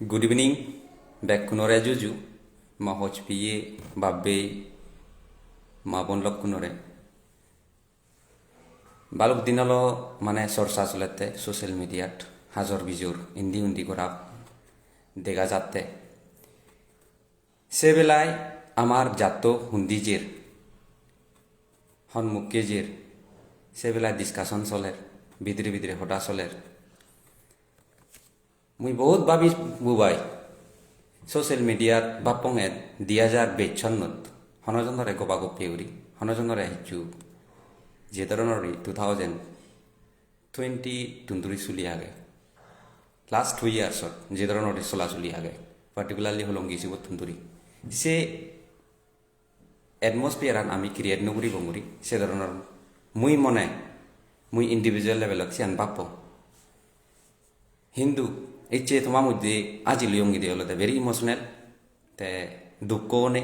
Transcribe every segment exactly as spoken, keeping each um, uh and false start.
Good evening, bekkunore juju, mo hoj piye, babbei, ma bon lokkunore. Balok din olo mane sorsa solette social mediat, hajor bijor, indi undi gora dega jatte. Se belai amar jatto hundi jer, hon mukke jer, se belai discussion soler, bidire bidire hoda soler. Mui bohut babi bubai, social mediat bappong et di hajar bej sonnot, hono jonore goba goppe guri, hono jonore hissu je doronor two thousand twenty tun duri suli age. Last two years ot je doronor sola suli age, particularly Holongi sibottun duri. Se atmosphere an ami create no guribong guri, se doronor mui mone, mui individual level ot siyan bappong. Hintu icche toma moddhe aji luyong gide olode very emotional, te dukko one,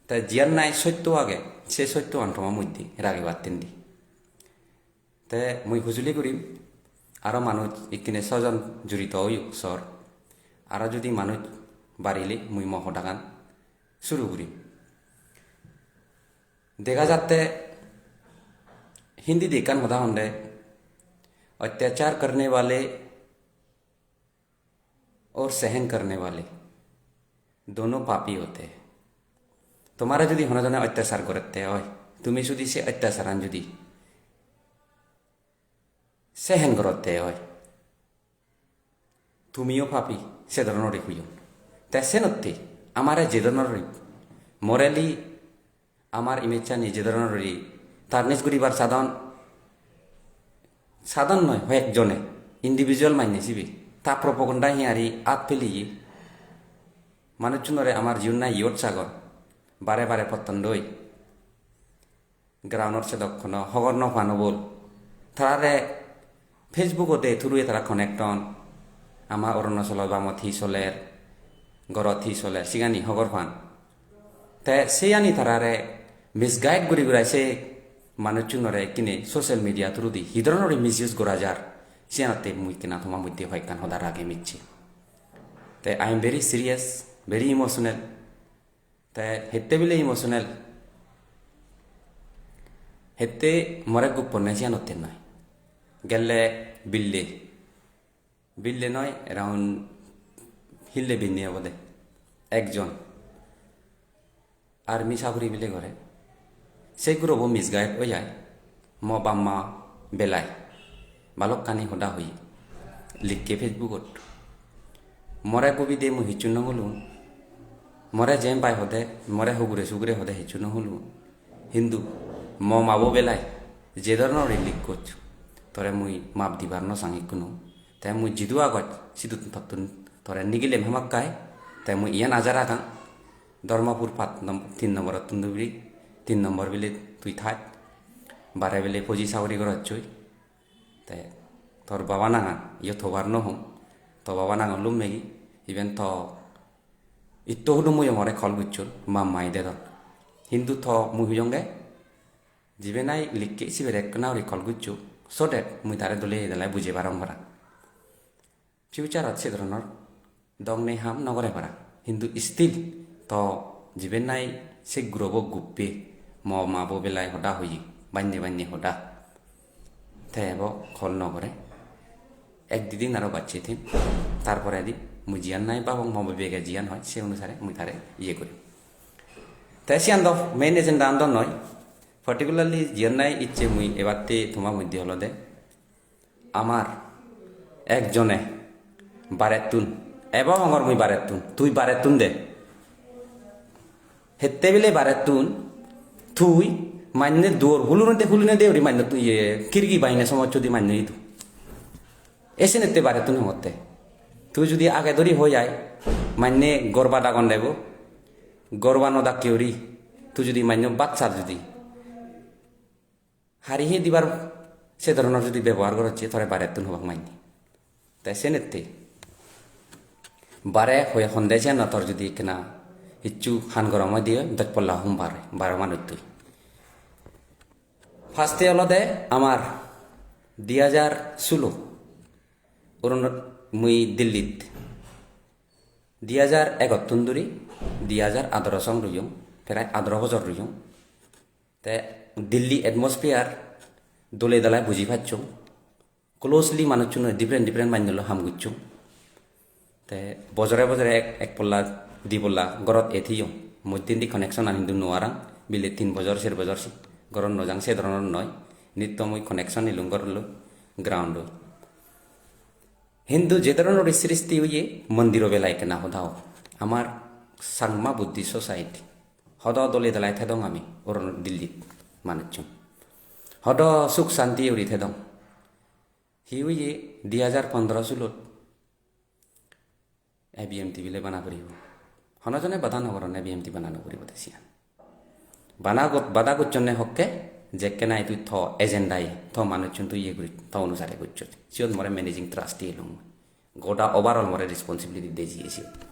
te jiyan nahi sotto age, se sotto an toma moddhe ragebatte di. Te mui hujuli gurim, aro manuj ikkine sojon jurito oyuk sor. Aro judi manuj barile mui mo hodagan suru gurim. Dega jatte Hindi di ekkan hoda honde, "अत्याचार करने वाले और सहन करने वाले दोनों पापी होते हैं।" Tomare judi hono jone ottachar gorette oi, tumi judi se ottacharan judi sehen gorotte oi, tumiyo papi, se doronor huyon. Te senotte amare je doronor morally amar image ani je doronor tarnish guribar sadon, sadon noi, hoyek jone, individual manye sibe. Ta propaganda hi ari at peliye. Manuchunore amar jiun na iyot sagon, bare bare potton doi. Ground-or sedok hono hobor no pan obol. Tarare Facebook-ot de through-e tara connect on. Ama Arunachalot bamot hi soler, gorot hi soler, sigani hobor pan. Te seyani tarare misguide guri gurai se manuchunore ekkine social media through-di hi dhoronor misuse gora jar, siyanotte mui ekkena toma moddhe hoyekkan hoda ragem icche. Te I am very serious, very emotional. Te hette bile emotional, hette more gupponne siyanotte noi. Gelle bille, bille noi, around hille binne obode. Ekjon army saguri bile gore. Se gurobo misguide oi jai. Mo bap ma belai balokkani hoda hoye, likke Facebook-ot. More gubi de mui hissu no hulung. More jem pai hode, more hugure sugure hode hissu no hulung. Hintu mo mabo belai je doronor likkoch, tore mui map dibar no sang ikkunu. Te mui jidu agoj sidu tottun tore nigilem hamakkai. Te mui iyan aja ragang. Dharmapur pat nom-, tin nomborottun dubri, tin nombor bile tui thaj, bare bile poji sagori gorochoi. Te tor baba nangan, iyot hobar no hong, to baba nangan lummegi, iben to itto hudu mui more call gocchon, mammai dedon. Hintu to mui huyonge, jibe nahi likke sibere ekkena guri call goccho, so that mui tare dole dale bujei parong para. Future-ot se dhoronor dok nei ham no gore para. Hintu still to jiben nahi se gurobo guppe mo mabo belai hoda hoye, banne banne hoda. Te ebo call no gore. Ek di din aro bacche thin. Tar poredi mui jiyan nahi babong mo bebe jiyan hoi, se onusare mui tare iye guri. Te siyan do main agenda an do noi. Particularly jiyan nahi icche mui ebatte toma moddhe olode amar ekjone barettun, ebo hongor mui barettun, tui barettun de. Hette bile barettun, tui manne duor hulunede, hulunede uri manne tui, iye, kirgi bahine somojjodi manne idu. Esenette barettun hongotte. Tui judi age dori hoi ai, manne gorba dagon debo, gorba no dakke uri, tui judi manne batsar judi hari he dibar se dhoronor judi bebohar gorocche, tore barettun hobak manne. Te senette bare hoi honde siyan tor judi ekkena hissu han gorom oi diye, doj polla hum bare, bare manuttun. First-e olode amar di hajar sulo, urun mui Dillit Di hajar egottun duri di hajar adoro song ruyong, prai adoro bojor ruyong. Te Delhi atmosphere dole dalai buji pacchong. Closely manuchchun loi, different different manjor loi ham gocchong. Te bojore bojore ek, ek polla, di polla gorot ei thoyong. Moddhendi connection an hintu no arang, bile tin bojor, ser bojor si gorot no jang, se dhoronor noi. Nitto mui connection nilung gorot loi, ground loi. Hintu je dhoronor sristi oye, mondiro belai ekkena hoda hoi. Amar Changma Buddhist Society, hodo dole dalai thedong ami, oron Dillit manuchchun. Hodo suk santi guri thedong. Hi oye, di hajar pondro sulot A B M T bile bana puribo. Hono jone bada no goron A B M T bana no puribo de siyan. Bana got-, bada gocchonne hokke, jekke nahi tui to agenda ye, to manuchchun tui iye guri, to onusare gocchot. Siyot more managing trustee elung. Goda overall more responsibility de jiye siyot.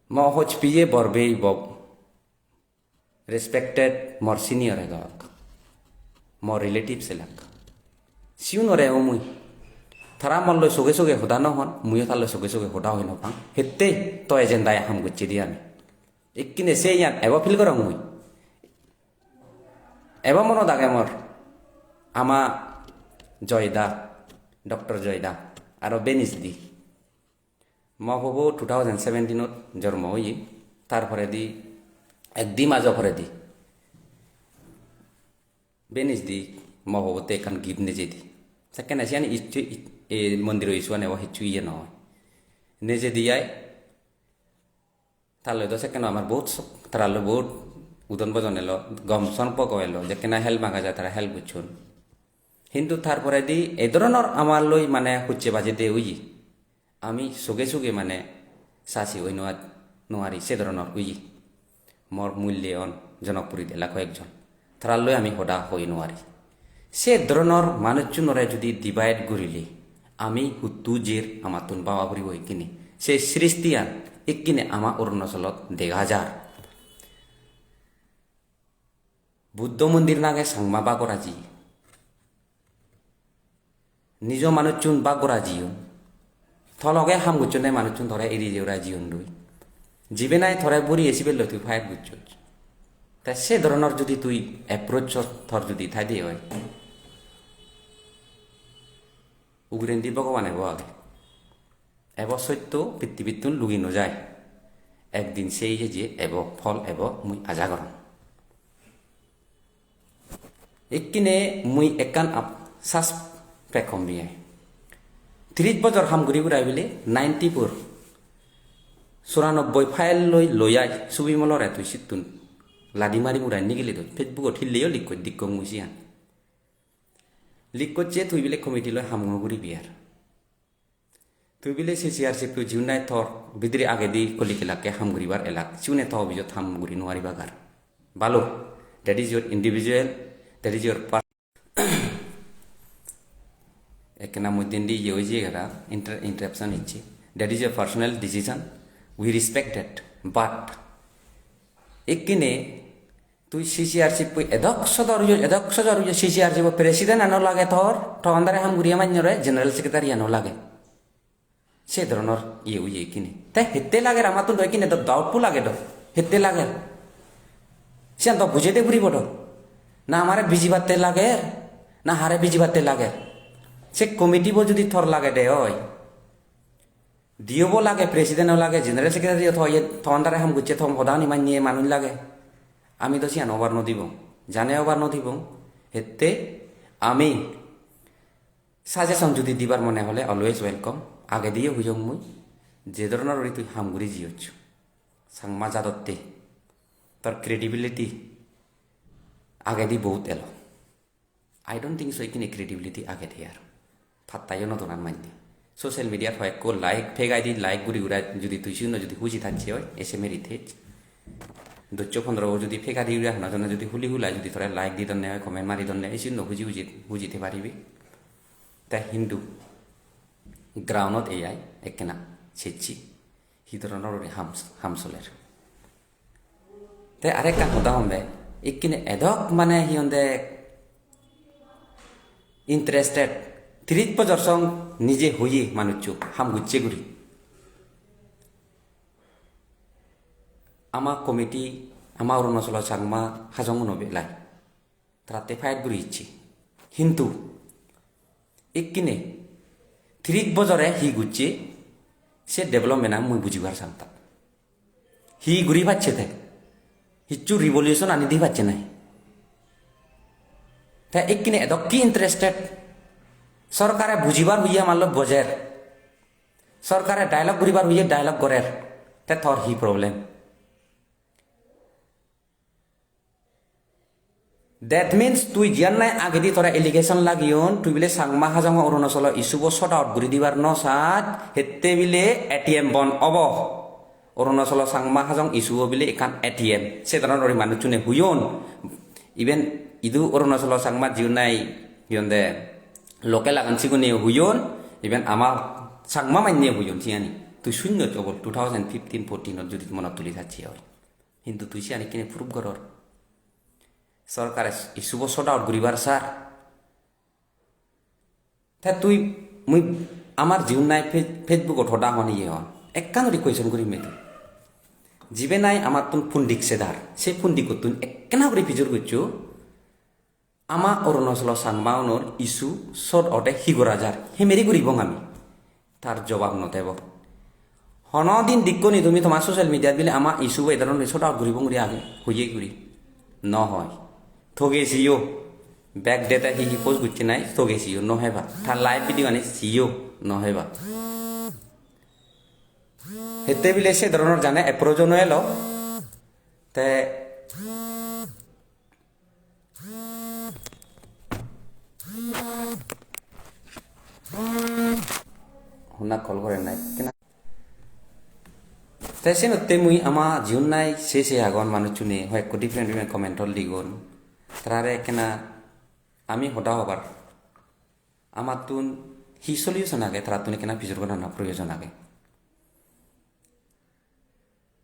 Mo hoj piye bor bei bo respected mor senior elak, mor relatives elak. Siunore o mui. Tara mor loi soge soge hoda no hon, muiyo tar loi soge soge hoda hoi no pang. Hette to agenda ye ham gocche di ami. Ikkine se iyan ebo feel gorong mui. Ebo monot age mor ama Joyda, Doctor Joyda, aro Benish di. Mo pobo two thousand seventeen-ot jormo oye, tar poredi ek di majo poredi Benish di mo pobotte ekkan gift nejedi. Sekkene siyan icchu, ic-, e mondiro issue-an ebo hicchu iye noi. Nejedi ai, tar loi do sekkene amar bohut so-, tara loi bohut udon bojon elo, gom somporko elo, jekkene help maga jai tara help gocchon. Hintu tar poredi ei dhoronor amar loi mane hucche baje de oye. Ami soge soge mane sasi oi noa-, noari se dhoronor oye. Mor mulleyon Jonokpurit elak hoyekjon. Tara loi ami hoda hoi noari. Se dhoronor manuchchunore judi divide gurile ami huttu jer amattun baba puribo ikkine. Se sristiyan ikkine ama Arunachalot dega jar. Buddho mondir nage Changma bak gora jiye. Nijo manuchchun bak gora jiyon. To loge ham gocchonde manuchchun tore eri jei gora jiyon doi. Jibe nahi tore buriye sibe loi tui fight gocchos. Te se dhoronor judi tui approach tor judi thaide oi, ugurendi Bhogoban ebo age. Ebo sotto pittibittun lugi no jai. Ekdin sei je ebo, phol ebo, mui aja gorong. Ikkine mui ekkan ap-, sas pek hom biye. Tris bojor ham guri gurai bile ninety-four, churanobboi file loi, loi ai Subimolore tui sittun ladi mari murai nigili doj. Facebook-ot hilleyo likkoi, dikkong mui siyan. Likkocche tui bile committee loi ham no guribi ar. Tui bile C C R C-bo jiun nahi tor bidire agedi kolli kelakke ham guribar elak, siune to office-ot ham guri no paribagar. Bhalo, that is your individual, that is your per-, ekkena moddhendi iye oi jiyegoi, inter-, interruption icche. That is your personal decision. We respect that. But ekkene tui C C R C-bo edok sodor oye, edok sodor oye, C C R C-bo president-ano lage tor, to under-e ham guriye manjore general secretary-ano lage. Se dhoronor iye oye ikkine. Te hette lager amattun do ikkine do doubtful age do. Hette lager. Siyan do bujei de puribo do. Na amare bijibatte lager, na hare bijibatte lager. Se committee-bo judi tor lagede oi, D O-bo lage, president-o lage, general secretary-o to iye, to under-e ham gocche, to hodani manye manuj lage. Ami do siyan obar no dibong. Jane obar no dibong. Hette ami suggestion judi dibar mone hole always welcome. Agediyo hoyong mui, je dhoronor guri tui ham guri jiyoch, Changma jadotte tor credibility agedi bohut elo. I don't think so, ikkine credibility agede ar. Pattayo no don ar manye. Social media-t hoyekko like, fake I D like guri gura judi tui sigun judi huji thacche oi, ese meri thej. Dosso pondro judi fake I D gura hono jone judi huli hulai judi tore like di donne oi, comment mari donne, ei sigun huji huji, huji thei paribi. Te hintu ground-ot ei ai ekkena sejji. Hi dhoronor guri ham, ham soler. Te arekkan hoda hom be, ikkine edok mane hi honde interested, tris bojor song nije hoye manuccho ham gocche guri. Ama committee, ama Arunachalo Changma Hajonguno belai taratte fight guri icche. Hintu ikkine tiris bojore hi gocche, se development-an mui bujibar sang ta. Hi guri pacche te? Hissu revolution ani di pacche nai. Te ikkine edokki interested. Sorkare bujibar hoye amar loi bojer. Sorkare dialogue guribar hoye dialogue gorer. Te tor hi problem? That means tui jiyan nai agedi tore allegation lagiyon, tui bile Changma Hajong Arunachalo issue bo sort out guri dibar no sat, hette bile A T M bon obo. Arunachalo Changma Hajong issue bo bile ekkan A T M. Se dhoronor manuchune huyon. Even idu Arunachalo Changma jiun nai, hi honde, local agon sigune huyon, even ama Changma manye huyon siyani. Tui sunnot obol two thousand fifteen fourteen ot judi monot tuli sacche oi. Hintu tui siyan ikkine proof goror. Sorkare issue bo sort out guribar sar. Te tui, mui amar jiun nai Fe-, Facebook-ot hoda hon iye hon. Ekkan guri question gurim me tui. Jibe nai amattun pundik sedar, se pundikottun ekkena guri pijor goccho. Ama Arunachalo Changma unor issue sort out-e hi gora jar, hemeri guribong ami. Tar jobab no tebo. Hono din dikkoni tumi toma social media-t bile ama issue bo ei dhoronor sort out guribong guri age, hoye guri. No hoi. Toge siyo. Back date hi hi post gocche nai, toge siyo, no heba. Tar live video ani siyo, no heba. Hette bile se dhoronor jane approach-o no elo. Te Honna call gore nai. Kena? Te senotte mui ama jiun nai se se agon manuchune hoyekko different different comment-o ligon. Tarare ekkena ami hoda hobar. Amattun hi solution age, tarattun ekkena pijor gorana proyojon age.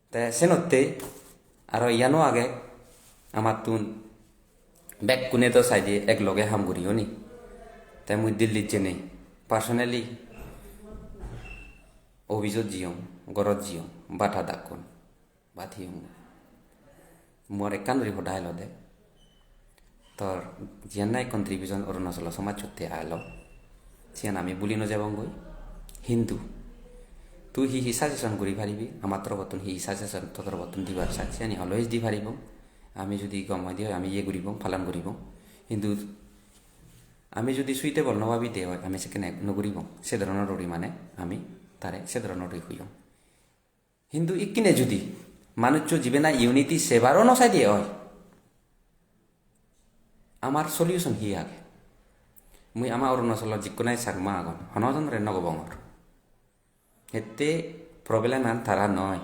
Te senotte aro iyano age, amattun bekkune do saide ek loge ham guri oni. Te mui Delhi jenei personally office-ot jiyong, gorot jiyong, bhat hadakkon, bhat hiyong. Mor ekkan guri hoda elode. Tor jiyan nahi contribution Arunachalo somajjotte alo, siyan ami buli no jebongoi. Hintu tui hi hi suggestion guri paribi, amar torobottun hi hi suggestion to torobottun dibar saj, siyani always di paribong. Ami judi gom hoide oi, ami iye guribong, palan guribong. Hintu ami judi suitable no bhabi de oi, ami sekkene no guribong. Se dhoronor guri mane ami tare se dhoronor guri hoyong. Hintu ikkine judi manuccho jibe nahi unity sebaro no saide oi, amar solution hi age? Mui ama Arunachalot jikkunai Chakma agon, hono jonore no gobongor. Hette problem an tara noi.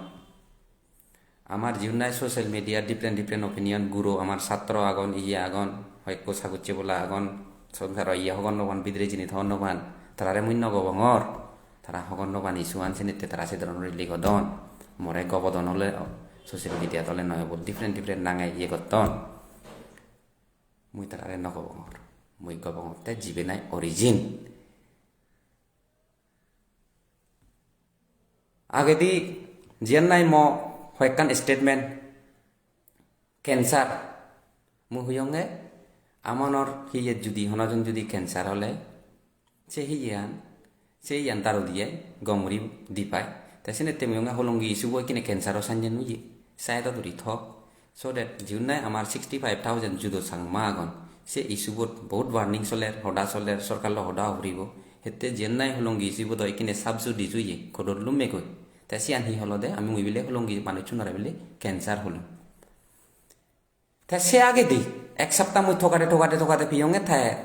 Amar jiun nahi social media different different opinion, guro amar satro agon, iye agon, hoyekko sagucche bola agon, songsaro iye hobor no pan, bidire jinit hobor no pan, tarare mui no gobongor. Tara hobor no pan issue an, senitte tara se dhoronor ligodon. More gobodon ole, social media-t ole noi, bo different different nange iye gotton. Mui tarare no gobongor. Mui gobongor te jibe nahi origin. Agedi jiyan nahi mo hoyekkan statement, cancer, mui hoyonge amonor hiyet judi hono jon judi cancer ole, se hiyean, se iyan daru diye gom guri di pai. Te senette mui hoyonge Hollongi issue bo ikkine cancer-o sanyen oye, side-ot guri thok. So that jiun nahi amar sixty five thousand judo Changma agon, se issue bot bohut warning soler, hoda soler, sorkar loi hoda huribo. Hette jiyan nahi Hollongi issue bo do ikkine sub judice oye, court-ot lumme goi. Te siyan hi holode, ami mui bile Hollongi manuchunore bile cancer holung. Te se agedi ek sapta mui togade, togade, togade piyonge te,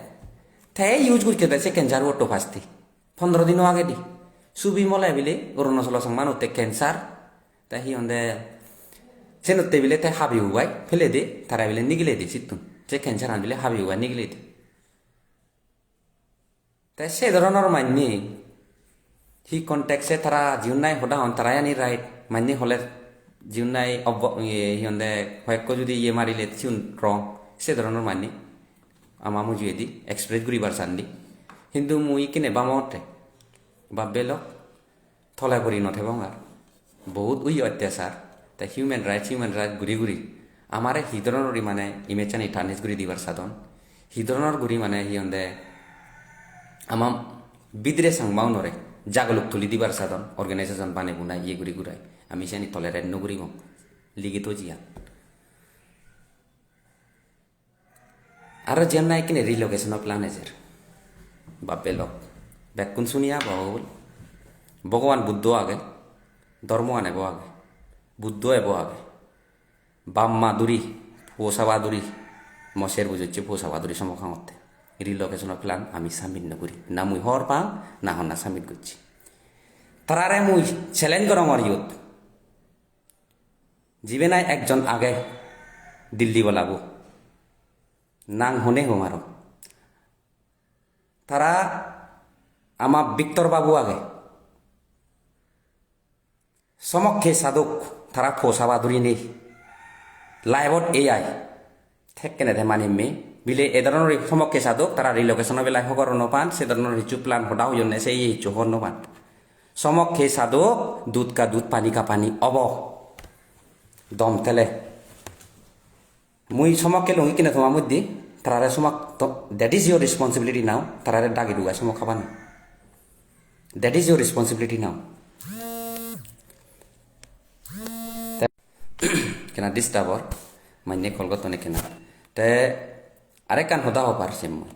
te use gocche de se cancer word-to pasti. Pondro dino agedi. Subi mole bile Arunachalo Changma-utte cancer. Te hi honde, senotte bile te habi ubai pele de, tara bile nigile de sittun. Se cancer an bile habi ubai nigile de. Te se dhoronor mannye hi context-e tara jiun nahi hoda hon, tara ani right, mannye holer jiun nahi obbo-, iye, hi honde, hoyekko judi iye marile siun wrong, se dhoronor mannye ama mujungedi express guribar sandi. Hintu mui ikkine bamotte, babbe lok, tole puri no thebong ar. Bohut oye ottechar. Te human rights, human rights guri guri amare hi dhoronor guri mane image ani tarnish guri dibar sadon, hi dhoronor guri mane hi honde ama bidire Changmaunore jaguluk tuli dibar sadon, organization banei bunai iye guri gurai. Ami siyani tolerate no guribong, ligi thoji iyan. Aro jiyan nahi ekkene relocation-o plan ejer. Bap-bei lok. Bekkun suni abo hobor. Bhogoban Buddho age, dhormogan ebo age. Buddho ebo age. Bap ma duri, po saba duri, mo ser bujocche po saba duri somok hangotte. Relocation-o plan ami submit no guri. Na mui hobor pang, na honna submit gocche. Tarare mui challenge gorongor iyot. Jibe nahi ekjon age Delhi bolabo. Nang hone hom aro. Tara ama Victor babu age. Somokke sadok tara po saba durinei. Live-ot A I. Thekkene te mane me. Bile e dhoronor somokke sadok tara relocation-o belai hobor no pan, se dhoronor hissu plan hoda hoyonne se iye hissu hobor no pan. Somokke sadok, dudh ka dudh, pani ka pani obo. Dom tele. Mui somokke lungikine toma moddhe, tarare somok to, that is your responsibility now, tarare dagi dugai somok habani. That is your responsibility now. Te, kena disturb or, mane call gotton ekkena. Te, arekkan hoda hobar sem mui.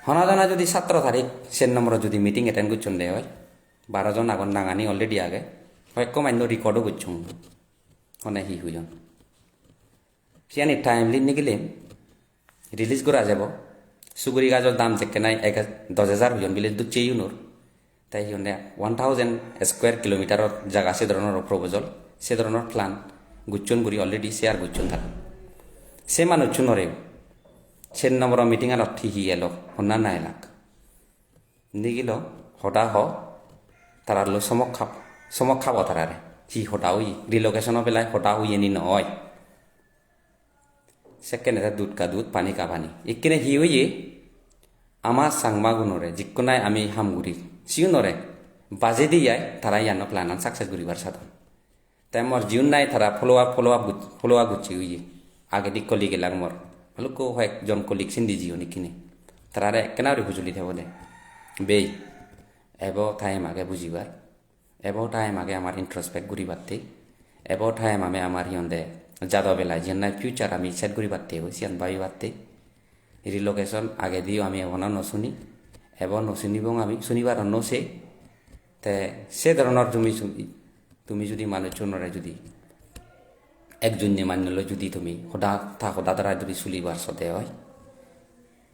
Hona jona jodi satro tarik sen nomboro jodi meeting attend gocchon de oi, baro jon agon, nangani already age, hoyekko mannyo record-o gocchon, hone hi huyon. Siyani timely nigile release gora jebo. Suguri gajor dam jekke nahi ek, dos hajar huyon bile ducche iyunor. Te hi honne one thousand square kilometer-or jaga se dhoronor proposal, se dhoronor plan gocchon guri already share gocchon tara. Se manuchchunore sen nomboro meeting-anot hi hi elo, honna na elak. Nigilo hoda ho, tararloi somok hab-, somok habo tarare. Hi hoda oye, relocation-o belai hoda oye ni no oi. Sekkene te dudh ka dudh, pani ka pani. Ikkene hi oye? Ama Changmagunore, jikkunai ami ham gurir, sigunore bajei diyai, tara iyanno plan-an success guribar sadon. Te mor jiun nai tara follow up, follow up goch-, follow up gocche oye. Agedi colleague elak mor. Balukko hoyek jon colleague sindi jiun ikkene. Tarare ekkena guri hujuli thebo de. Bei, ebo time age bujibar. Ebo time age amar introspect guribatte. Ebo time age amar hi honde jado belai jiyen nahi future ami set guribatte oi, siyan babibatte. Relocation agediyo ami ebono no suni. Ebo no sunibong ami, sunibar no sei. Te se dhoronor tumi sun-, tumi judi manuchunore judi ekjunne mannoloi judi tumi hoda, ta hoda dara judi sulibar sode oi,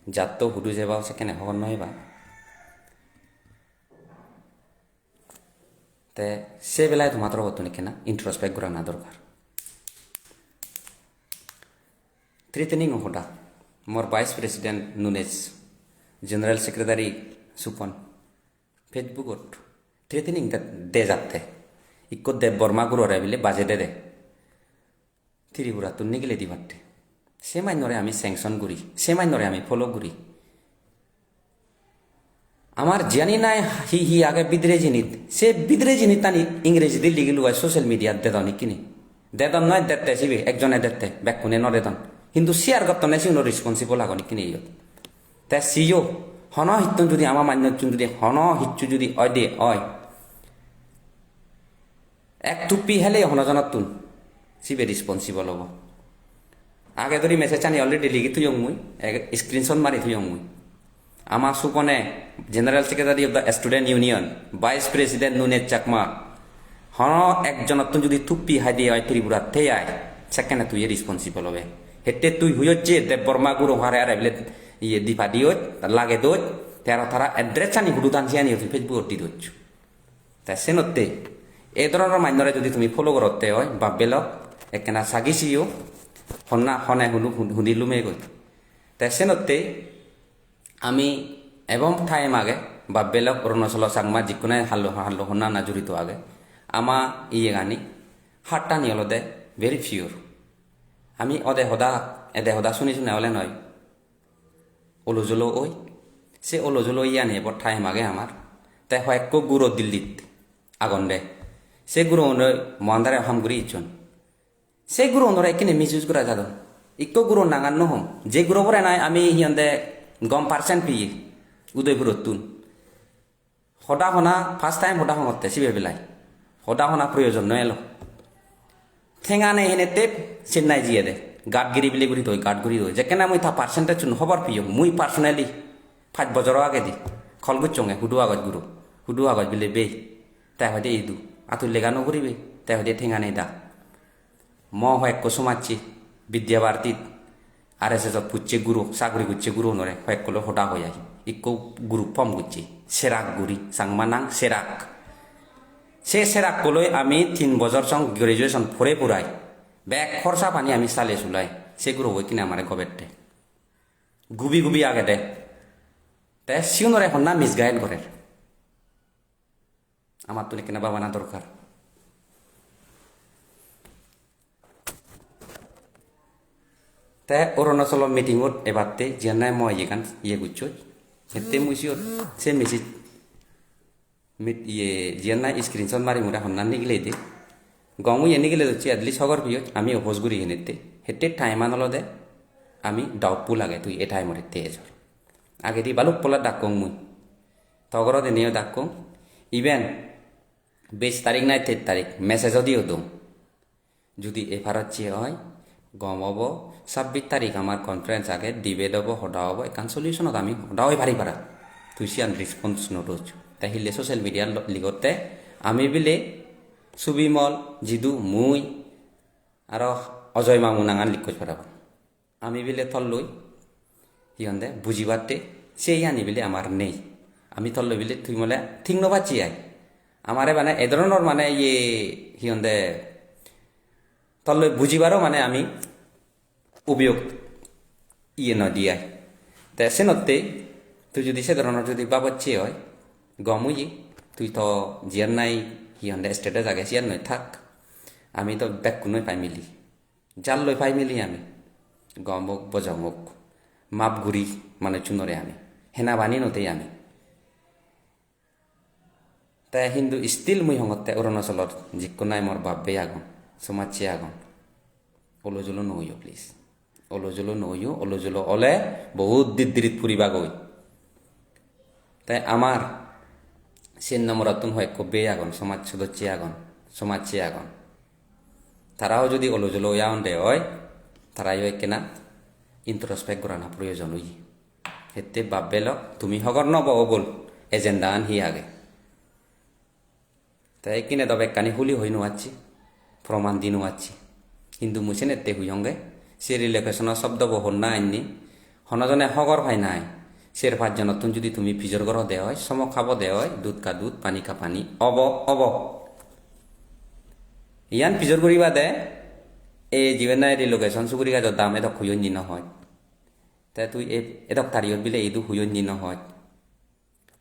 jatto hudu jeba sekkene hobor no peba. Te se belai toma torobottun ekkena introspect gorana dorkar. Threatening hoda. Mor Vice President Nunes, General Secretary Supon, Facebook-ot threatening de-, de jatte. Ikko Debbarma gurore bile baje dede. Tripurattun nigile dibatte. Se mannore ami sanction guri, se mannore ami follow guri. Amar jiyani nai hi hi age bidire jinit, se bidire jinittani Ingrejidi ligi lugai social media-t dedon ikkini. Dedon noi, dette sibe, ekjone dette, bekkune no dedon. Hintu share gottonne sigun responsible agon ikkini iyot. Te siyo, hono hittun judi ama mannochun judi hono hissu judi oide oi, ek tuppi heleyo hono jonottun sibe responsible obo. Age dori message ani already ligi thoyong mui, ege screenshot mari thoyong mui. Ama Supone, General Secretary of the Student Union, Vice President Nunes Chakma, hono ekjonottun judi tuppi haide oi Tripura te ai, sekkene tui responsible obe. Hette tui huyoch je Debbarma guro hare hare bile iye dipa diyoj, lage doj, te aro tara address ani hudu dan siyani tui Facebook-ot di doj. Te senotte ei dhoronor mannore judi tumi follow gorotte oi, bap-bei lok, ekkena sagi siyo, honna hone hunu hun-, huni lumegoi. Te senotte ami ebong time age, bap-bei lok, Arunachalo Changma jikkune hallo, hallo honna honna jurito age. Ama iyegani, hattani olode very pure. Ami ode hoda, ede hoda suni suni ole noi. Olo jolo oi. Se olo jolo iyani ebot time age amar. Te hoyekko guro Dillit agon de. Se gurogunoi mo under-e ham guri icchon. Se gurogunore ekkene misuse gora jadon. Ikko guro nangan no hom. Je gurobore nai ami hi honde gom percent piye. Udoipurottun. Hoda hona, first time hoda hongotte sibe belai. Hoda hona proyojon no elo. Tenga nei henette Chennai jiyede. Guard giri bile guri doi, guard guri doi. Jekkene mui ta percentage-un hobor piyong, mui personally pach bojoro agedi call gocchonge, hudu agoj guro, hudu agoj bile bei. Te hoide idu, atu lega no guribe, te hoide tenga nei da. Mo hoyekko somajje, Vidya Bharatit, R S S ot pucche guro, saguri gocche gurogunore hoyekko loi hoda hoi ai. Ikko group form gocche, Serak guri, Changma nang Serak. Se Serakko loi ami tin bojor song graduation pore purai. Bek horsa pani ami sale sulai. Se gurobo ikkine amare gobette. Gubi gubi agede. Te sigunore honna misguide gorer. Amattun ekkena babana dorkar. Te Arunachalo meeting-ot ebatte jiyan nahi mo iyegan iye gocchoj. Hette mui siyot se message mit iye jiyan nahi screenshot mari mure honna nigilei de. Gom oye nigilei docche, at least hogor piyoj, ami oppose guri henette. Hette time-an olode ami doubtful age tui ei time-ot hette ejor. Agedi baluk pola dakkong mui. Togoro deniyo dakkong. Even beis tarik nai teish tarik message odiyo dong. Judi ei parot je oi, gom obo, sabbis tarik amar conference age, debate obo, hoda obo, ekkan solution-ot ami hoda oi pari para. Tui siyan response no doj. Te hille social media-t lo-, ligotte, ami bile Subimol, Jidu, mui, aro Ajoy Mamu nangan likkoj parapang. Ami bile tolloi, hi honde, bujibatte, se iyani bile amar nei. Ami tolloi bile tui mole thik no pacchi ai. Amare mane e dhoronor mane iye, hi honde, tolloi bujibaro mane ami ubiyog iye no di ai. Te senotte tui judi se dhoronor judi babocche oi, gom oye, tui to jiyan nahi, hi honde, status age siyan noi thak. Ami to bekkunoi family. Jalloi family ami. Gom ok, bojong ok. Map guri manuchunore ami. Hena bani no tei ami. Te hintu still mui hongotte Arunachalot jikko nahi mor bab bei agon, somajje agon. Olo julo no oiyo, please. Olo julo no oiyo, olo julo ole bohut diddirit puribagoi. Te amar sen nomborottun hoyekko bei agon, somaj sodosye agon, somajje agon. Tarao judi olo julo oya onde oi, tarayo ekkena introspect gorana proyojon oye. Hette bab belo, tumi hogor no bo ogol, agenda an hi age. Te ikkine do bekkani huli hoi no acchi, proman di no acchi. Hintu mui senette huyonge, se relocation-o sobdobo honna anni, hono jone hogor pai nai. Ser pach jonottun judi tumi pijor gorode oi, somok habode oi, dud ka dud, pani ka pani, obo, obo. Iyan pijor guribade, e jiben nahi relocation suguri gajor dam edok huyon ni no hoj. Te tui e-, edok tariyot bile idu huyon ni no hoj.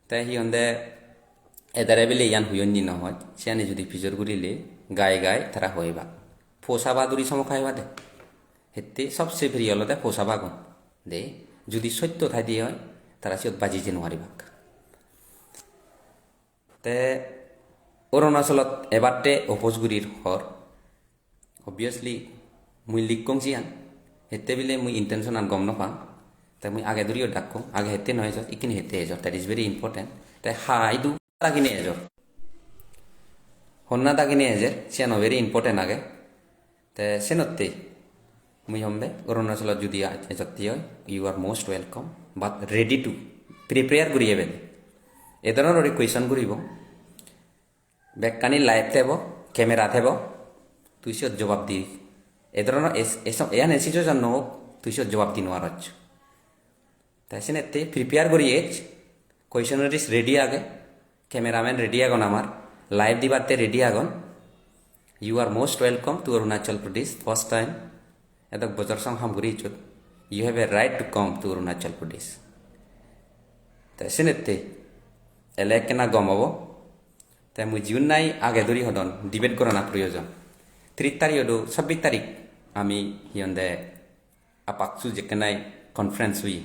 Te hi honde edere bile iyan huyon ni no hoj, siyani judi pijor gurile gai gai tara hoibak. Posaba duri somok haibade. Hette sobse priyo olode posabagun. De, judi sotto thaide oi, tara siyot baji je nuaribak. Te Arunachalot ebatte oppose gurir hor. Obviously, mui likkong siyan. Hette bile mui intention an gom no pang. Te mui age duriyo dakkong, age hette no ejor, ikkine hette ejor. That is very important. Te ha idu dagine ejor. Honna dagine ejer, siyano very important age. Te senotte mui hombe, Arunachalot judi a-, ejotte oi, you are most welcome, but ready to prepare guri ebede. E dhoronor question guribo. Bekkani live thebo, camera thebo, tui siyot jobab di. E dhoronor es-, esom-, eyan e situation no ok, tui siyot jobab di no paroj. Te senette prepare guri ej, questionnaires ready age, cameraman ready agon amar, live dibatte ready agon. You are most welcome to Arunachal Pradesh, first time. Edok bojor song ham guri ejjot. You have a right to come to Arunachal Pradesh. Te senette ele ekkena gom obo. Te mui jigun nahi age duri hodon, debate gorana proyojon. Tris tarikot do, sabbis tarik ami hi honde APCSU jekke nahi conference oye,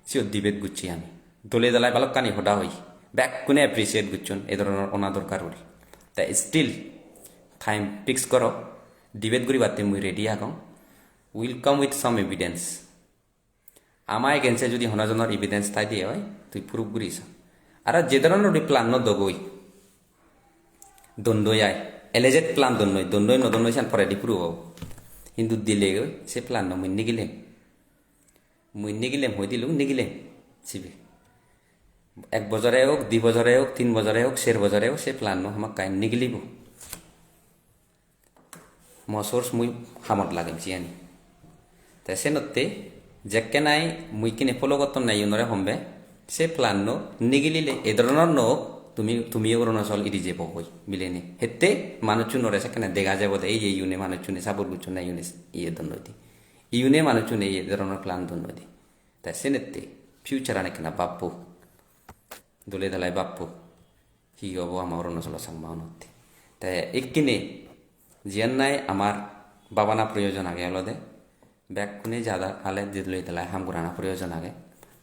siyot debate gocchi ami. Dole dalai balokkani hoda hoi. Bekkune appreciate gocchon, e dhoronor ona dorkar guri. Te still Time fix goro, debate guribatte mui ready agong. Will come with some evidence. Ama against-e judi hono jonor evidence thai de oi, tui proof guri so. Aro je dhoronor udi plan no dogoi, dondoi ai, alleged plan donnoi, donnoi no donnoi siyan poredi proof obo. Hintu dilegoi se plan no mui nigilem. Mui nigilem hoi dilung, nigilem sibe. Ek bojore ok, di bojore ok, tin bojore ok, ser bojore ok, se plan no hamakkai nigilibo. Mo source mui hamot lagem siyani. Te senotte jekke nahi mui kine follow gotton na iyunore hombe, se plan no nigilile, e dhoronor no ok, tumi, tumiyo Arunachal iri jebo hoi mileni. Hette manuchunore sekkene dega jebo de, ei je iyune manuchune support gocchon na iyune iye donnoi de. Iyune manuchune iye dhoronor plan donnoi de. Te senette future-an ekkena bappo. Dole dalai bappo. Hi obo ama Arunachalo Changma unotte. Te ikkine jiyan nahi amar babana proyojon age olode bekkune jada ale dole dalai ham gorana proyojon age.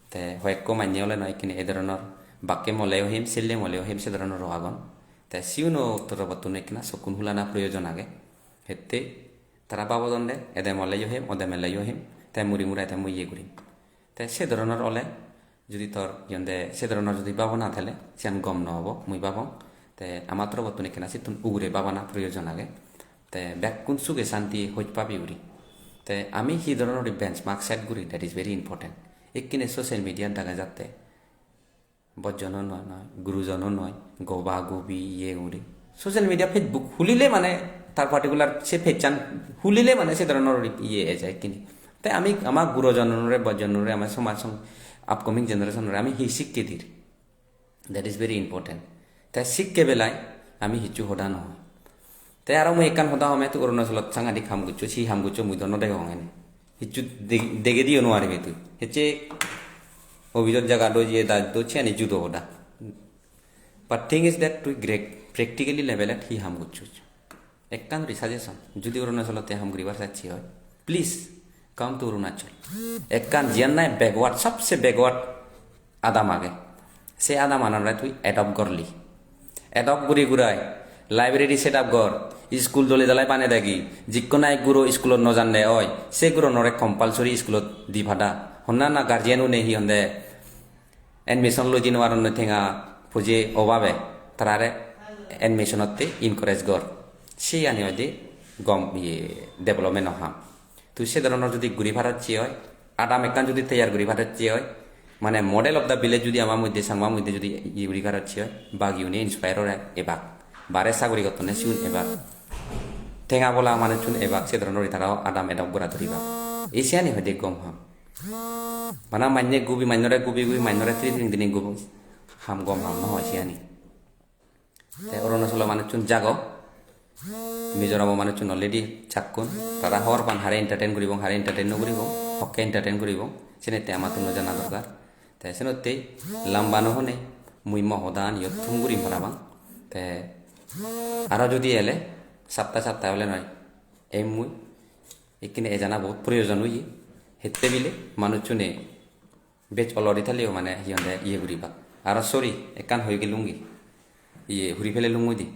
Te hoyekko manye ole noi ikkine e dhoronor bakke moleyo hem, selle moleyo hem se dhoronor agon. Te siuno torobottun ekkena sokkun hulana proyojon age. Hette tara babodonde, ede moleyo hem, ode moleyo hem, te muri murai te mui iye gurim. Te se dhoronor ole judi tor iyende se dhoronor judi babona thele siyan gom no obo, mui babong. Te ama torobottun ekkena sittun ugure babana proyojon age. Te bekkun suge santi hoj pabi guri. Te ami hi dhoronor benchmark set guri, that is very important. Ekkene social media-t dega jatte bojjono noi, noi, gurujono noi, goba gobi iye guri. Social media, Facebook hulile mane tar particular se page-an hulile mane se dhoronor iye eje ekkene. Te ami ama gurujonore, bojjonore, ama somaj song-, upcoming generation-ore ami hi sikke dir? That is very important. Te sikke belai ami hissu hoda no hoi. Te aro mui ekkan hoda hom, tui Arunachalot sangadik ham gocchos, hi ham gocchos mui do no degong ene. Hissu deg-, degei diyo no paribe tui. Hecche office-ot jaga doi je daj do siyani judo hoda. But thing is that tui great practically level-ot hi ham gocchos. Ekkan guri suggestion, judi Arunachalotte ham guribar sacche oi, please come to Arunachal. Ekkan jiyan nahi backward, sabse backward adam age. Se adamanore tui adopt gorli. Adopt guri gurai library set up gor, school dole dalai bane degi, jikko nahi guro schoolot no jande oi, se guronore compulsory schoolot di pada. Honna na guardian une hi honde admission loi di no paronne tenga poje obabe, tarare admission-otte encourage gor. Siyani hoide gom iye development-o ham. Tui se dhoronor judi guri paracche oi, adam ekkan judi teyar guri paracche oi, mane model of the village judi ama moddhe, Changma moddhe judi iye guri paracche oi, bagiyune inspire ore ebak. Bare sagori gottonne sigun ebak. Tenga bola manuchun ebak, se dhoronor tara adam adopt gora dhuribak. Ei siyani hoide gom ham. Bana mannye gubi, mannore gubi gubi, mannore tiri tiri dini gubi. Ham gom ham no hoi siyani. Te Arunachalo manuchun jago. Mizoramo manuchun already jakkun. Tara hobor pan hare entertain guribong, hare entertain no guribong. Hokke entertain guribong. Senette amattun no jana dorkar. Te senotte lamba no hone mui mo hodan iyot thum gurim parapang. Te aro judi ele sapta sapta ole noi. Ei mui ekkene ejana bahut proyojon oye. Hette bile manuchune bej olori thaleyo mane hi honde iye guribak. Aro sorry, ekkan hoi gelungi. Iye, huri pele lungoi di.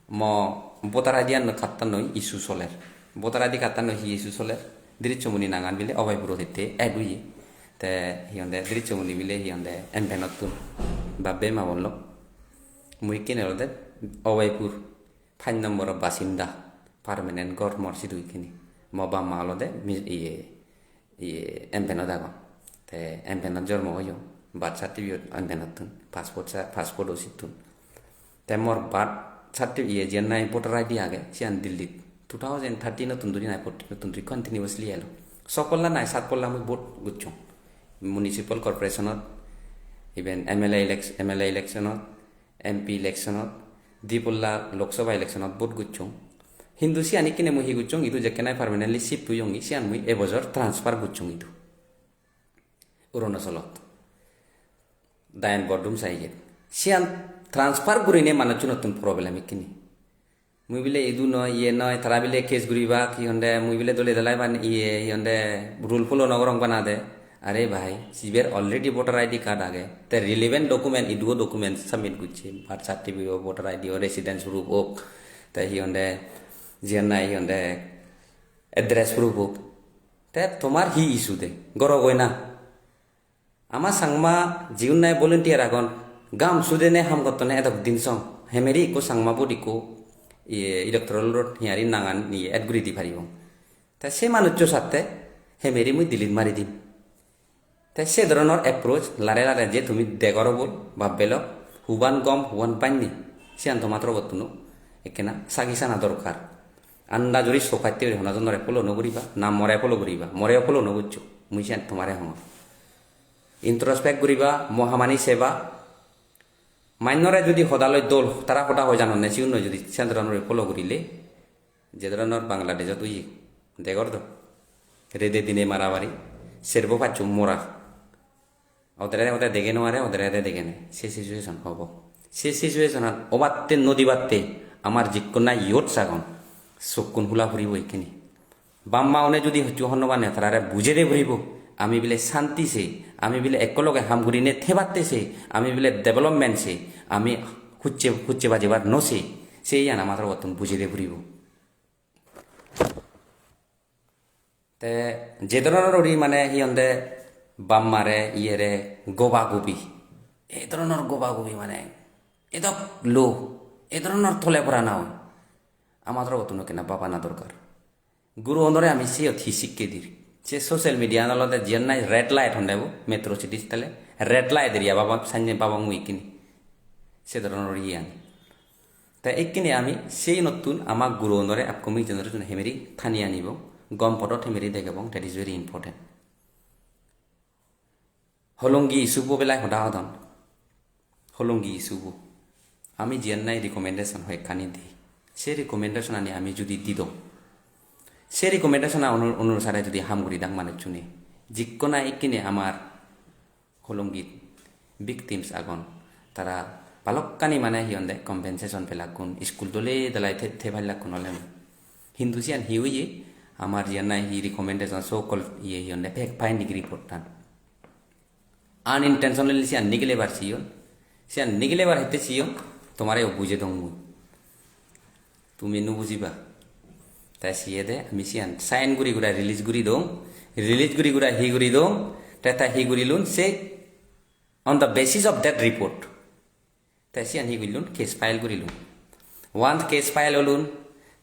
Mo voter I D an kattan noi issue soler. Voter I D kattan noi hi issue soler? Drishyamuni nangan bile Abhaipurot hitte add oye. Te hi honde Drishyamuni bile hi honde M P-nottun. Babbe ma bollo. Mui ekkene olode Abhaipur. Pach nomboro basinda, permanent ghor mor sidu ikkini. Mo bap ma olode mi-, iye, iye, M P-not agon. Te M P-not jormo oyong, birth certificate M P-nottun, passport sa-, passport-o sittun. Te mor birth certi-, iye, jiyan nahi voter I D age, siyan Delhi-t two thousand thirteen-ottun dhuri nahi fourteen-ottun dhuri continuously elo. Sopolla nahi satpolla mui vote gocchong. Municipal corporation-ot, iben M L A elec-, M L A election-ot, M P election-ot, di polla Lok Sabha election-ot vote gocchong. Hintu siyan ikkine mui hi gocchong, idu jekke nahi permanently shift oyongi, siyan mui e bojor transfer gocchong idu. Arunachalot. Dayan Bordumsa iyen. Siyan transfer gurine manuchunottun problem ikkine. Mui bile idu noi, iye noi, tara bile case guribak, hi honde, mui bile dole dalai ban, iye, hi honde, rule follow no gorong banade. Are bhai, siber already voter I D card age. Te relevant document, iduo document submit gocche, birth certificate o, voter I D o, residence proof ok, Te hi honde, jiyan nahi hi honde, address proof ok. Te tomar hi issue de? Gorogoi na. Ama Changma jiun nahi volunteer agon, gam sudene ham gottone edok din song. Hemeri ikko Changma vote ikko, iye, electoral roll-ot hiyari nangan iye add guri di paribong. Te se manuccho satte hemeri mui delete mari dim. Te se dhoronor approach lare lare je tumi degor obol, bab belok, huban gom, huban banni, siyan toma torobottun ekkena sagi sana dorkar. Andaj guri sokatte guri hono jonore follow no guriba, na more follow guriba, moreyo follow no goccho, mui siyan tomare hongor. Introspect guriba, mohamani seba, mannore judi hoda loi dol, tara hoda hoi janonne, sigunno judi se dhoronor follow gurile, je dhoronor Bangladeshot oye, degor do. Rede dine maramari, serbo paccho mora. Odere ode dege no are, odere ode dege ne. Se situation obo. Se situation-an obatte no dibatte amar jikkun nahi youths agon, sokkun hula puribo ekkene. Bap ma une judi hocchu honno bane tarare bujei de puribo. Ami bile santi sei, ami bile ekko loge ham gurine thebatte sei, ami bile development sei, ami hucche, hucche bajebar no sei. Se iyan ama torobottun bujei de puribo. Te je dhoronor uri mane hi honde bap mare iyere goba gobi, ei dhoronor goba gobi mane edok low, ei dhoronor tole pora na oi. Ama torobottun ekkena babana dorkar. Guro unore ami siyot hi sikke dir? Se social media-an olode jiyan nahi red light honde bo, metro cities tale red light area baba, sanne babong mui ikkini. Se dhoronor iyan. Te ikkine ami seyenottun ama guro unore, upcoming generation hemeri thani anibong, gom podot hemeri degebong, that is very important. Holongi issue bo belai hoda hodon. Holongi issue bo. Ami jiyan nahi recommendation hoyekkani di. Se recommendation ani ami judi didong, se recommendation anu-, onusare judi ham guri dak manuchchune, jikkona ikkine amar Holongit victims agon, tara balokkani mane hi honde compensation pelakkun, school dole dalai the, the pallakkun ole. Hintu siyan hi oye, amar jiyan nahi hi recommendation, so called iye hi honde fact finding report tan. Unintentionally siyan nigilebar siyon, siyan nigilebar hette siyon, tomare o bujei dong mui. Tumi no bujiba. Te siyede ami siyan sign guri gura release guri dong. Release guri gura hi guri dong? Te ta hi gurilun se on the basis of that report. Te siyan hi gurilun? Case file gurilun. Once case file olun,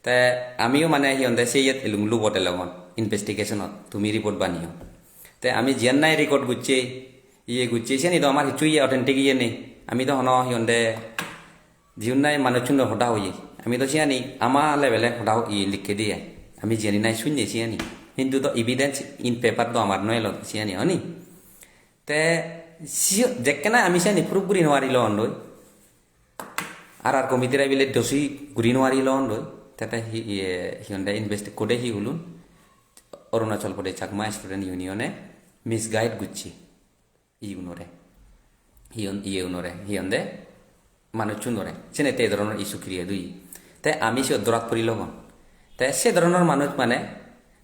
te amiyo mane hi honde siyet elung lubot elongon investigation-ot. Tumi report baniyo. Te ami jiyan nahi record gocche, iye gocche, siyani do amar hissu iye authentic iye nei. Ami do hono hi honde jiun nahi manuchchun loi hoda hoye. Ami do siyani ama level-e hoda ho-, iye likke diye. Ami jiyani nahi sunne siyani. Hintu do evidence in paper do amar no elo siyani, honi? Te siyo-, jekkena ami siyani proof guri no parilong doi. R R committee-re bile dosi guri no parilong doi. Te te hi, iye, hi honde invest-, kode hi hulun? Arunachal Pradesh Chakma Student Union-e misguide gocche. Iye unore, hi hon-, iye unore, hi honde, manuchchunore, sene te dhoronor issue create oye. Te ami siyot dhorat puri logon. Te se dhoronor manuj mane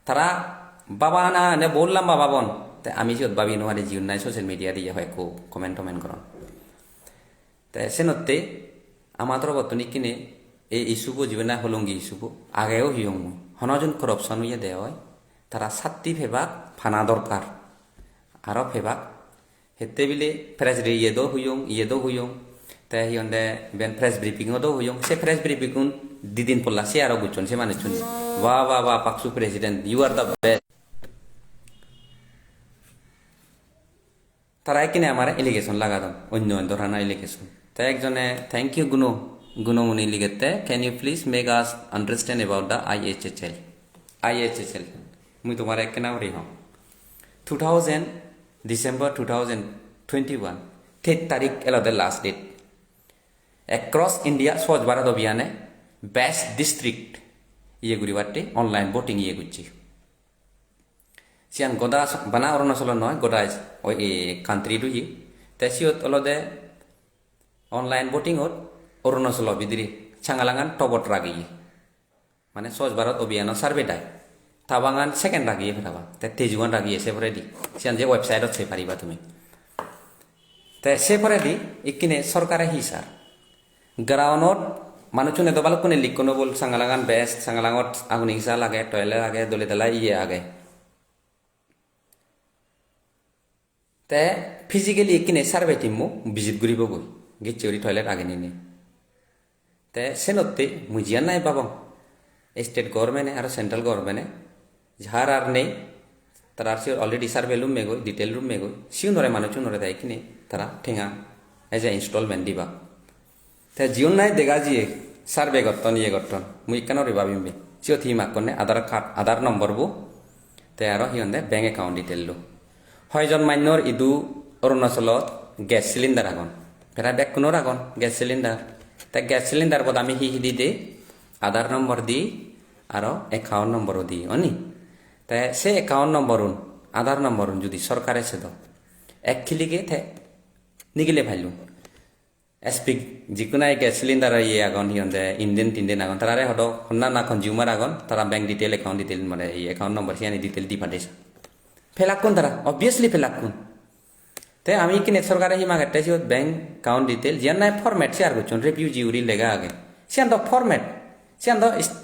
tara babana ene bahut lamba babon. Te ami siyot babi no pari, jiun nahi social media-t iye hoyekko comment toment goron. Te senotte ama torobottun ikkine ei issue bo, jibe nahi Holongi issue bo, ageo hiyong mui. Hono jon corruption oyede oi, tara satti pebak pana dorkar. Aro pebak. Hette bile press re-, iye do huyong, iye do huyong. Te hi honde iben press briefing-o do huyong. Se press briefing-un di din polla se aro gocchon se manuchchune. Wah, wah, wah, Paksu president, you are the best. Tara ekkene amare allegation lagadon, onyo onyo dhorana allegation. Te ekjone, "Thank you, Guno." Guno muni ligette, "Can you please make us understand about the I H H L?" I H H L. Mui tomare ekkena guri hong. Two thousand, December two thousand twenty-one, teish tarik elode last date. Across India, Swachh Bharat Abhiyan-e best district iye guribatte online voting iye gocche. Siyan goda s-, bana Arunachal noi, goda is-, oi, e, country-t oye. Te siyot olode online voting-ot Arunachal bidire Changlang-an top-ot rageye. Mane Swachh Bharat Abhiyan-o survey dai. Tabangan second rageye parapang. Te Tezu-an rageye se poredi. Siyan je website-ot sei pariba tumi. Te se poredi ikkine sorkare hi sar? Ground-ot Manuchune do balukkune likkuno bol, Sangalangan best, Sangalangot agun isal age, toilet age, dole dala iye age. Te physically ekkine survey team-o visit guribogoi, gecche guri toilet age ni nei. Te senotte mui jiyan nahi babong, state government-e aro central government-e jar ar nei, tarar siyot already survey lummegoi, detail lummegoi, siyunore manuchunore te ekkine tara tenga as a installment dibak. Te jiyan nahi dega jiye survey gotton, iye gotton, mui ekkan uri babim be. Siyot hi makkonne Aadhaar card, Aadhaar number bo, te aro hi honde bank account detail lo. Hoijon mannor idu Arunachalot gas cylinder agon. Prai bekkunor agon gas cylinder. Te gas cylinder bot ami hi hi di de? Aadhaar number di, aro account number o di, oni? Te se account number un, Aadhaar number un judi sorkare sedo, ek click-e te nigile pailun. S P, jikkun age gas cylinder iye agon, hi honde, Indian tinden agon, tarare hodo honna na consumer agon, tara bank detail, account detail, mane ei account number siyani detail di pade. Pelakkun tara, obviously pelakkun. Te ami ikkine sorkare hi magette siyot bank account detail, jiyan nahi format share gocchon, refugee guri lega age. Siyan do format, siyan do is-,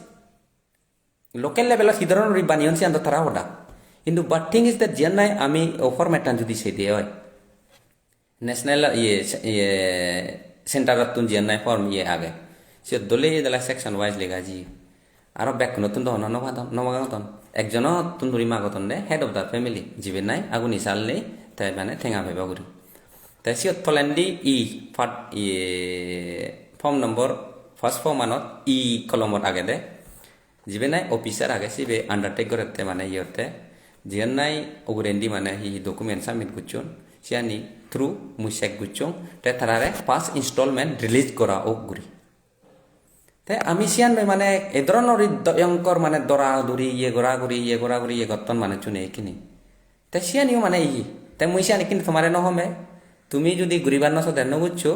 local level-ot hi dhoronor guri baneyon siyan do tara hoda. Hintu but thing is that jiyan nahi ami o format-tan judi sei de oi, national iye, iye center-ottun jiyan nahi form iye age, siyot dole dale section wise lega jiye. Aro bekkunottun do hono no padon, no magodon. Ekjonottun guri magodon de, head of the family, jibe nahi aguni sal nei, te mane tenga pebo guri. Te siyot polendi E, part, iye, form number, first form-anot E column-ot agede. Jibe nahi officer age sibe undertake gorette mane iyotte, jiyan nahi ugurendi mane hi hi document submit gocchon, siyani through mui check gocchong, te tarare first installment release gora ok guri. Te ami siyan loi mane e dhoronor i do-, yonkor mane dora duri iye gora guri, iye gora guri iye gotton manuchune ekkini. Te siyaniyo mane iye. Te mui siyani hintu tomare no home. Tumi judi guribar no sode no buccho,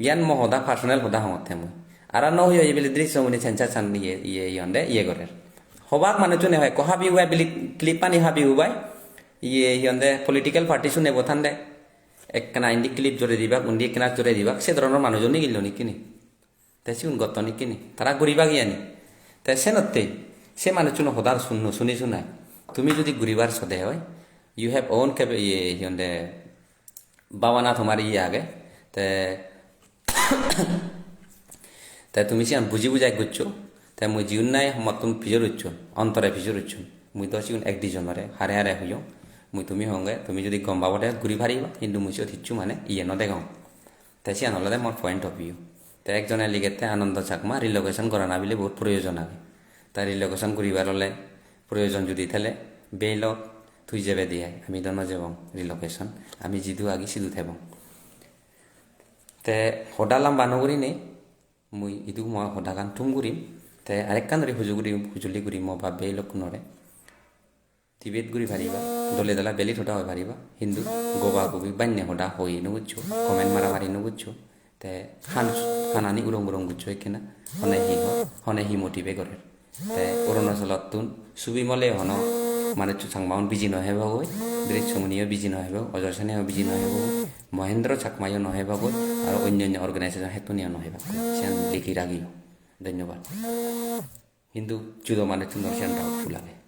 iyan mo hoda, personal hoda hongotte mui. Aro no hoyo ibili Drishyamuni census an iye, iye, iye honde, iye gorer. Hobak manuchune hoi ekko habi ubai bili clip ani habi ubai. Iye, iye honde political party sune bo thande. Ekkana indi clip jore dibak, undi ekkana jore dibak. Se dhoronor manujo nigillon ikkini. Te sigun gotton ikkini, tara guribak iyani. Te senotte se manuchchuno hodar sunno, suni sunai. Tumi judi guribar sode oi, you have own capa-, iye, hi honde, babana tomar iye age. Te, te tumi siyan buji bujai goccho. Te mui jiun nahi mottun pijor ucchon, ontore pijor ucchon. Mui do sigun ek dijonore hare hare hoyong. Mui tumi honge, tumi judi gom babode guri pariba, hintu mui siyot hissu mane iye no degong. Te siyan olode mor point of view. Te ekjone ligette Anando Chakma relocation gorana bile bohut proyojon age. Ta relocation guribar ole proyojon judi thele, beilok tui jebedi ai, ami do no jebong relocation, ami jidu agi sidu thebong. Te hoda lamba no gurinei mui idu mo hodagan thum gurim, te arekkan guri huju guri, hujuli guri mo bap beilokkunore. Debate guri pariba, dole dala valid hoda hoi pariba, hintu goba gobi banne hoda hoi no goccho, comment mara mari no goccho, te han, hanani urong urong goccho ekkena, hone hi ho, hone hi motive gorer. Te Arunachalottun Subimole hono manuccho Changmaun biji no hebogoi, Drishyamuni o biji no hebogoi, Ajoy Sene o biji no hebogoi, Mohendro Chakma yo no hebogoi, aro onyo onyo organization hettun yo no hebogoi. Siyan likhi ragiyo. Dhonnobad. Hintu judo manuchunor siyan doubtful age.